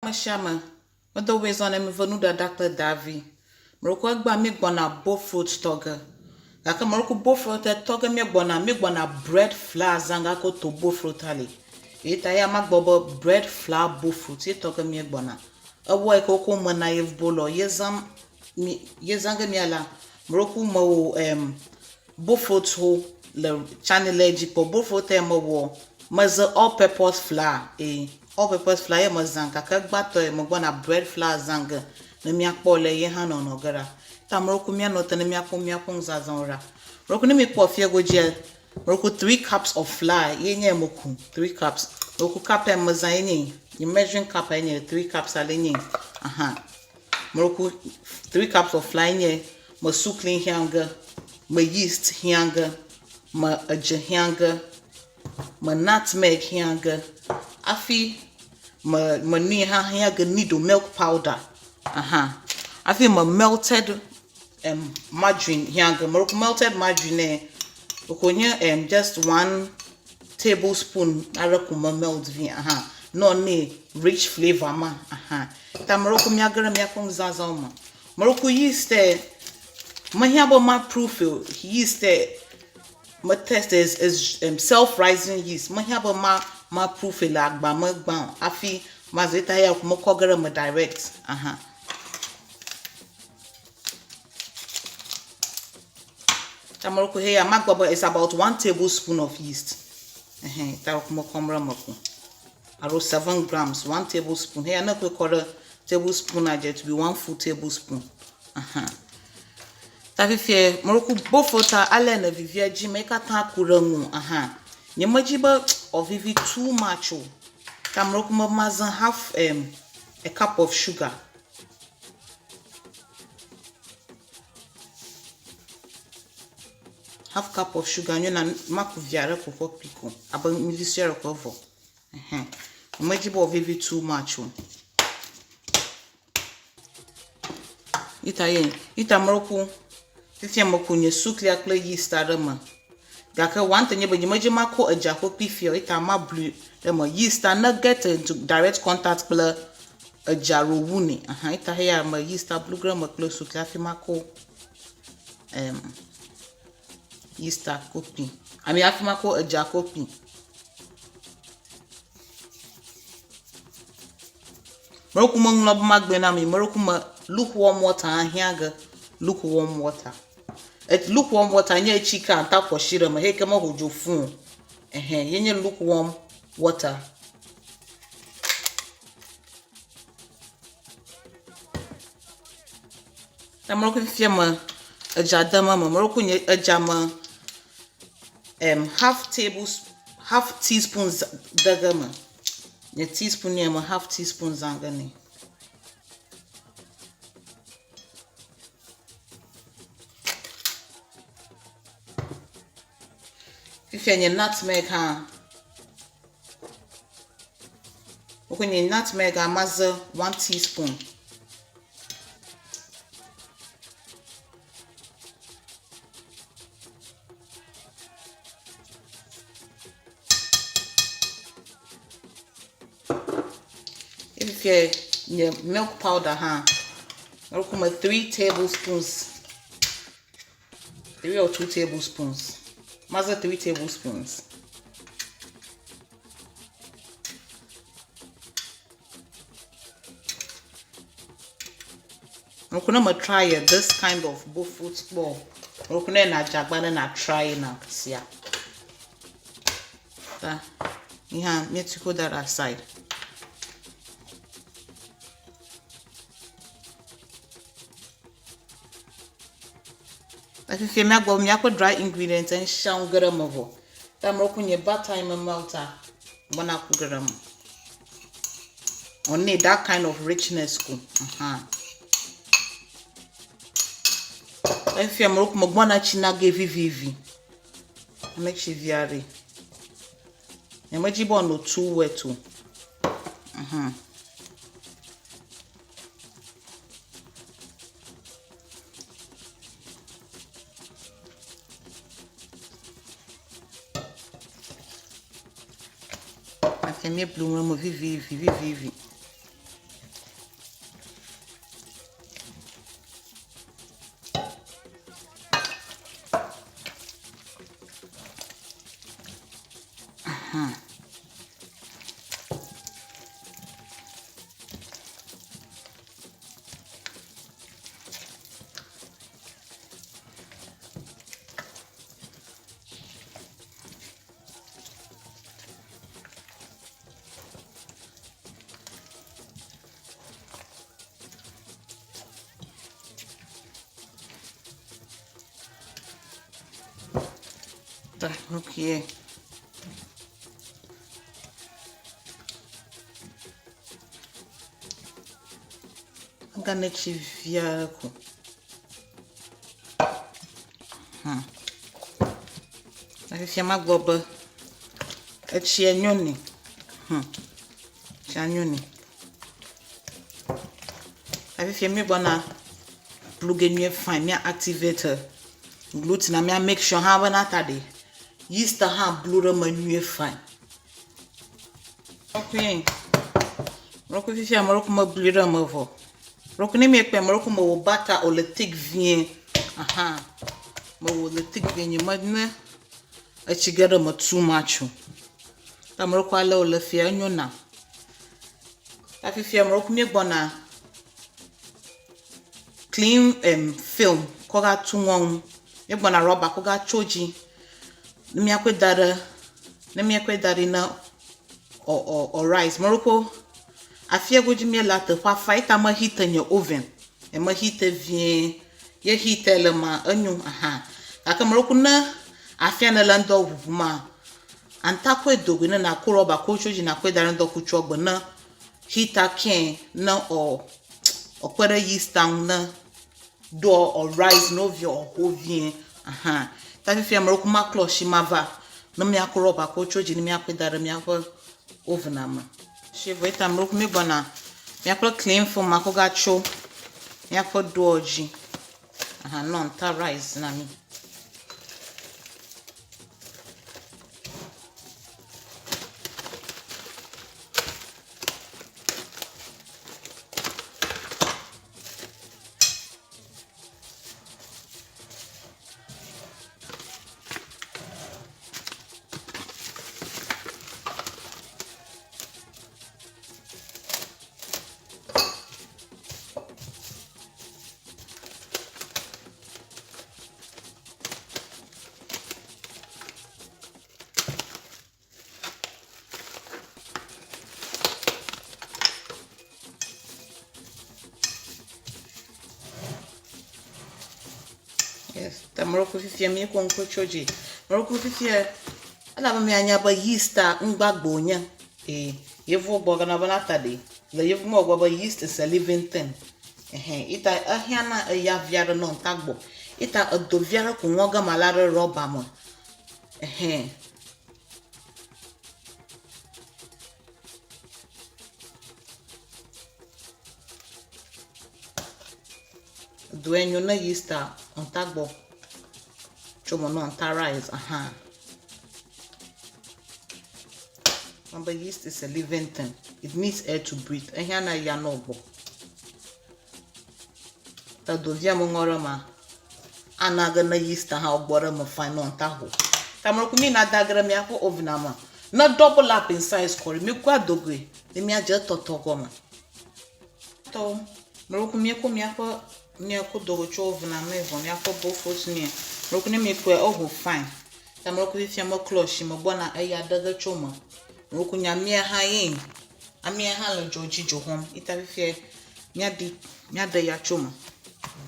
Ame sia ame, medo wòe zɔ ne mive nuɖaɖa kple davi. Meɖoko egbea mígbɔna bofrot tɔ ge. Gake meɖoko bofrot tɔ ge míegbɔna, míegbɔna bread flour zã ge ako to bofrot ali. Eyi ta eya magbɔ be bread flour bofrot ye tɔ ge míegbɔna. Ewɔ yi ke wokɔ mena yevubolɔ ye zãm mi ye zã ge míala. Meɖoko mewɔ em bofrot-wo le channel dzi kpɔ. Bofrot ya mewɔ meze all purpose flour eye all purpose flour ye mezã gake gbãtɔe megbɔna bread flour zã ge ne míakpɔ le ye hã nɔnɔ ge ɖa. Ta meɖoko míanɔ te ne míakpɔ míaƒe nuzazãwo ɖa. Meɖoko ne míkpɔ fia godzia, meɖoko three cups of flour ye nye meku three cups. Meɖoko cup ya mezã ye nye nye measuring cup ye nye three cups ale nye aha. Meɖoko three cups of flour ye nye me sukli hiã ge, me yeast hiã ge, me edze hiã ge, me nutmeg hiã ge, hafi me me nui hã hiã ge nido milk powder aha hafi me melted um, margarine hiã ge. Meɖoko melted margarine wòko nye um, just one tablespoon aɖe ko me melt vi aha nɔ nɛ rich flavour ma aha. Ta meɖoko míage ɖe míaƒe nuzazãwo me. Meɖoko yeast mehiã be ma proof o. Yeast me test is, is um, self-rising yeast. Mehiã be ma ma proof le agba me gbã o hafi mazu eta ya ko mekɔ ge ɖe me direct aha. Ta meɖoko heya magbɔ be it's about one tablespoon of yeast. Ɛhɛn, ta ko mekɔm ɖe me ko. Alo 7 grams, one tablespoon. Heya ne koe kɔ ɖe tablespoon a dze to be one full tablespoon. Aha. Ta fifie meɖoko bofrota ale ne vivia dzi me katã ku ɖe ŋu. Aha. Nye medzi be wòavivi too much o. Ta meɖoko me mazã half um, a cup of sugar. Half cup of sugar nyo na maku via ɖe ko ƒe kpui ko abe nuvi sue ɖe ko evɔ. Ɛhɛn. Medzi be wòavivi too much o. Ita ye ita meɖoko fifia meku nye suklia kple yeast ɖe me. Gake one thing nye be nyemedzi makɔ edza ƒe kpui fia o ita mablui ɖe me. Yeast ne get into direct contact kple edza ro wu nɛ. Aha ita heya me yeast blu ge ɖe me kple suklia hafi makɔ um, yeast ko kpui. I mean hafi makɔ edza ko kpui. Meɖoko meŋlɔ be magblɔe na mi, meɖoko me lukewarm water hã hiã ge. Lukewarm water. Et lukewarm water nye etsi ke ata ƒo asi ɖe eme heyike meho dzo fũu o. Ɛhɛ, ye nye lukewarm water. Ta meɖoko fifia me edza dem eme. Meɖoko nye edza me um, half table half teaspoon de ge eme. Nye teaspoon ye me half teaspoon zã ge nɛ. Fifia nye nutmeg hã. Wokɔ nye nutmeg hã maze one teaspoon. Fifia nye milk powder hã. Wokɔ me three tablespoons. Three or two tablespoons. Maze three tablespoons. Mekuna me try this kind of bofrot kpɔ. Mekuna na dzagba ne na try na sia. Ta, ihe need to put that aside. Fifia míagbɔ míaƒe dry ingredients ŋsia ge ɖe eme vɔ. Ta meku nye butter yi me melt a, gbɔna ku ge ɖe eme. Wònɛ that kind of richness ko. Aha. Efia meku megbɔna tsi na ge vivivi. Ame tsi vi aɖe. Nyemedzi be wòanɔ too wet o. Mhm. Afia míeblu ŋu eme vivivi vivivi. Ta nukie. Agane tsi vi aɖe ko. Fifia magblɔ be etsia nyo nɛ. Etsia nyo nɛ. Fifia míegbɔna blu ge nyuie fine mía activate gluten mía make sure hã bena ta ɖe yeast hã blu ɖe eme nyuie fine. Mɔlekui fifia mɔlekui meblui ɖe eme vɔ. Mɔlekui ne miekpɔe mɔlekui mewɔ butter wòle thick vie ahan mewɔ wòle thick vie nye me ne etsi ge ɖe eme too much o. Ta mɔlekui ale wòle fia enyo nam. Ta fifia mɔlekui míegbɔna clean um, film kɔ va tu nua ŋu. Míegbɔna rɔba kɔ va tso dzi ne míakɔe da ɖe ne míakɔe da ɖi ne ɔ ɔ ɔ rice. Mɔlekui afia godzi míelea teƒea fa eya ta me heat nye oven. Nye me heat vie ye heat le ma enyo ahan. Gake mɔlekui ne afia nele ŋdɔ ʋuʋuma anta kɔe do goe ne nakɔ rɔba kɔ tso dzi nakɔe da ɖe ŋdɔkutsua gbe ne heat ke ne ɔ ɔkpe ɖe yeast ŋu ne doa ɔ rice ne wovia ɔho vie ahan. Ta fifia mɔlekui maklɔ shi mava ne míakɔ rɔba kɔ tso dzi ne míakɔe da ɖe míaƒe oven me. Shi vɔ eta mɔlekui míegbɔna míaƒe clean film akɔ gatso míaƒe doa dzi ahan nɔ ŋta rice na mí. Yes, ta mɔlekui fifia míekɔ ŋku tso dzi. Mɔlekui fifia elabe míanya be yeast-a ŋgbagbe wònye. Ee, yevuwo gbɔ gana bena ta ɖe le yevu mɔ gbɔ be yeast is a living thing. Ehɛn, ita ehiãna eya vi aɖe nɔ ŋta gbɔ. Ita edo vi aɖe ko ŋɔ gama la ɖe rɔba me. Ehɛn. Doe nyo ne yeast-a ŋta gbɔ tso me nɔ ŋta rise ahan. Remember, yeast is a living thing. It needs air to breathe. Ehiãna ya nɔ gbɔ. Ta dovia me ŋɔ ɖe ma ana ge ne yeast hã wogbɔ ɖe eme fine nɔ ŋta ho. Ta mɔlekui mi na da ge ɖe míaƒe oven me. Ne double up in size kɔ ɖi, míkɔ adogoe ne míadze etɔtɔ gɔme. Tɔ mɔlekui míekɔ míaƒe míekɔ dogo tso oven me vɔ míaƒe bofrot nɛ. Mɔlekui ne míekɔe eho fine. Ta mɔlekui fifia meklɔ shi me gbɔna eya ɖe ge tso me. Mɔlekui nye amia hã ye amia hã le dzo dzi dzo xɔm. Ita fifia míaɖi míaɖe ya tso me.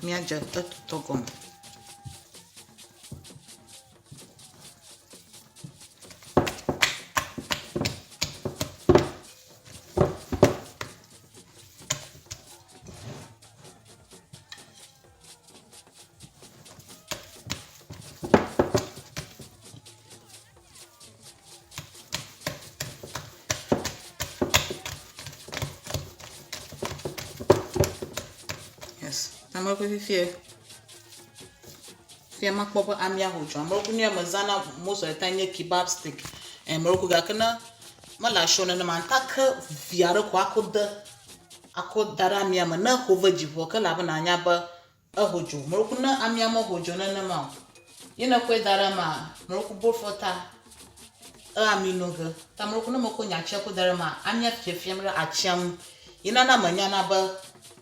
Míadze etɔtɔ gɔme. Yes. Ame ƒe fifia. Fifia makpɔ be amia ho dzo. Amewo nu ya mezãna most of the time nye kebab stick. Eh, amewo gake ne mele asi o nenema ŋta ke vi aɖe ko akɔ de akɔ da ɖe amia me ne exo ve dziƒo ke elabena anya be eho dzo. Amewo ne amia meho dzo nenema o ye ne kɔe da ɖe emea, amewo bofrota e ami no ge. Ta amewo ne mekɔ nye atsia kɔ da ɖe emea, amia fiafiam ɖe atsia ŋu ye nana menyana be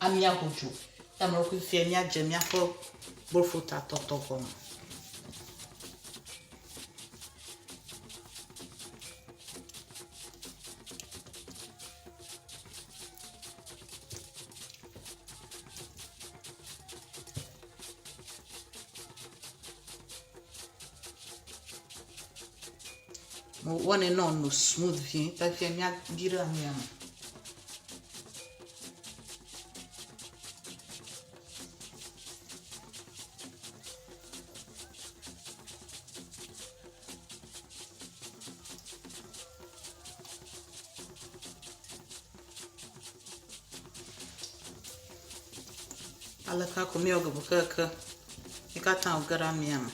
amia ho dzo. Ta amewo fifia míadze míaƒe bofrota tɔtɔ gɔme. Mewɔnɛ ne wòano smooth vie ta fia míabi ɖe amia me. Aleke ko míewɔ gebu keke yi katã wòge ɖe amia me.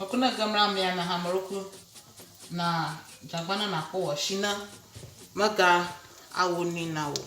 Eku ne gem ɖe amea me hã meɖoku na dzagba ne nakpɔ wɔ shi ne mega awo nui na wò.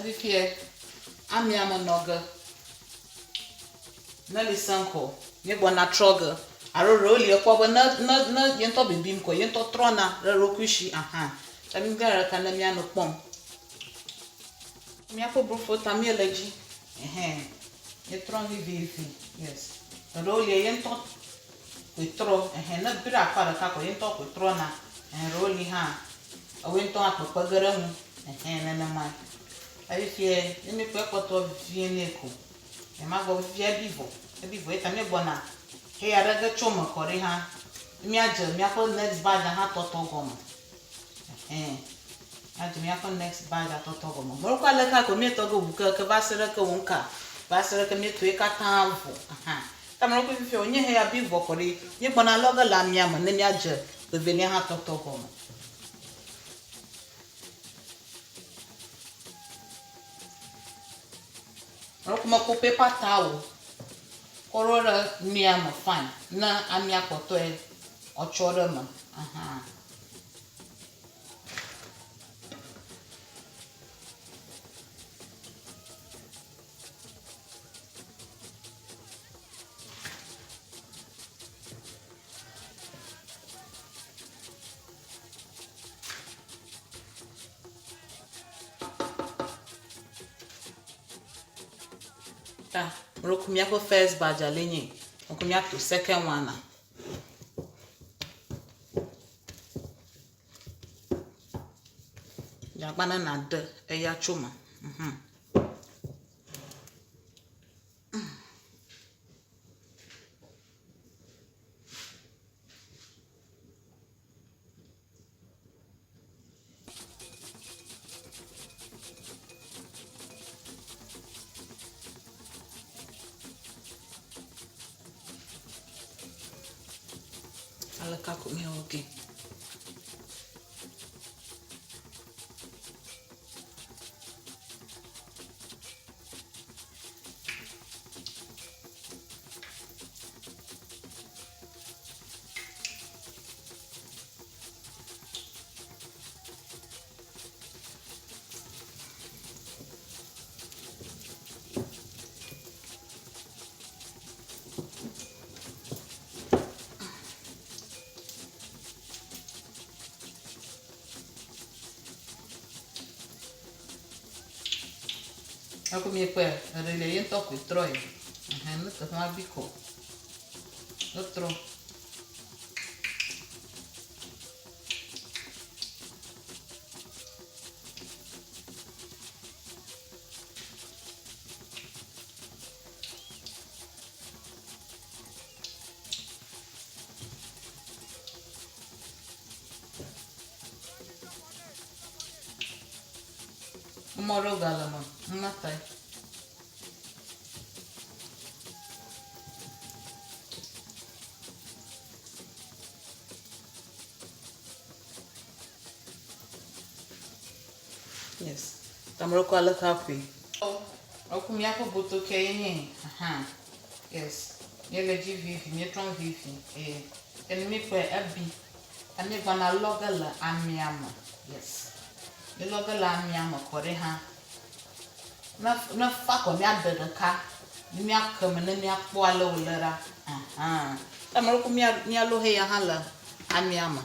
Fifie amia me nɔ ge. Ne li sẽ ko míegbɔna trɔ ge alo ɖewo li ekpɔ be ne ne ne ye ŋutɔ bibim ko ye ŋutɔ trɔna ɖe eɖokui si ahan. Ta mi gã ɖeka ne míanɔ kpɔm. Míaƒe brofota míele edzi. Ɛhɛn. Míetrɔ vivivi. Yes. Ɖewo li ye ŋutɔ koe trɔ. Ɛhɛn ne bi ɖe akpa ɖeka ko ye ŋutɔ koe trɔna. Ɛhɛn ɖewo li hã ewoe ŋutɔ hã kpekpe ge ɖe eŋu. Ɛhɛn nenemae. Fifia ne míekpɔe ekpɔtɔ vie nɛ ko. Nyemagblɔ be fifia ebi vɔ. Ebi vɔ eya ta míegbɔna heya ɖe ge tso eme kɔ ɖi hã. Míadze míaƒe next batch hã tɔtɔ gɔme. Ɛhɛn. Míadze míaƒe next batch tɔtɔ gɔme. Mɔlekpɔ aleke ko míetɔ ge ŋu keke va se ɖe ke wo ŋka va se ɖe ke míetɔe katã vɔ. Ahan. Ta mɔlekpɔ fifia wònye heya bi vɔ kɔ ɖi. Míegbɔna lɔ ge le amia me ne míadze evelia hã tɔtɔ gɔme. Mɔlekpɔ mekɔ paper towel kɔ ɖo ɖe nua me fine ne amia kpɔtɔe woatsɔ ɖe eme. Ahan. Ta, mlɔku míaƒe first batch le nye, mlɔku míato second one. Dzagba ne nàɖe eya tso me. Mhm. Aleke ko míawɔ ge? Ako miekpɔe, eɖe le ye ŋutɔ koe trɔe. Ɛhɛn, ne teƒe ma bi ko. Etrɔ. Numɔ ɖewo gale eme, numa tae. Yes. Tameɖokɔ ale ka ƒoe. Eku míaƒe botoke ye nye aha. Yes. Míele dzi vivi, míetrɔm vivi. Eye enu míkpɔe ebi. Míegbɔna lɔ ge le amia me. Yes. Míelɔ ge le amia me kɔ ɖi hã. Ne ne fa kɔ míaɖe ɖeka. Ne míake me ne míakpɔ ale wòle ɖa. Aha. Tameɖokɔ mía míalɔ heya hã le amia me.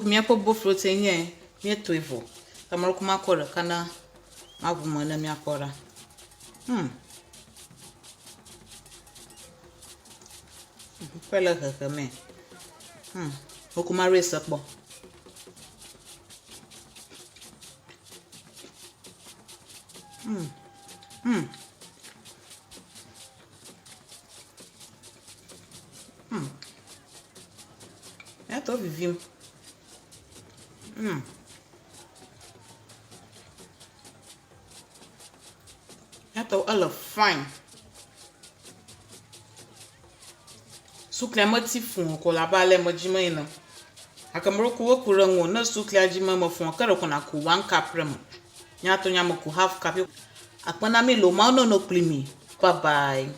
Míaƒe boflotse nye míetoe vɔ. Ame ɖe makɔ ɖeka na maʋu me ne míakpɔ ɖa. Hmm. Kpɔe le xexe me. Hmm. Woko ma race kpɔ. Hmm. Hmm. Hmm. Eto vivim. Eto ele fine. Suklia meti fũu ko le abe ale medzi me ene. Gake meɖo woku ɖe ŋuwò ne suklia dzi me mefũ o ke ɖeko nàku one cup ɖe eme. Nye ŋutɔ nye meku half cup. Akpe na mi loo Mawu ne no kpli mi. Bye bye.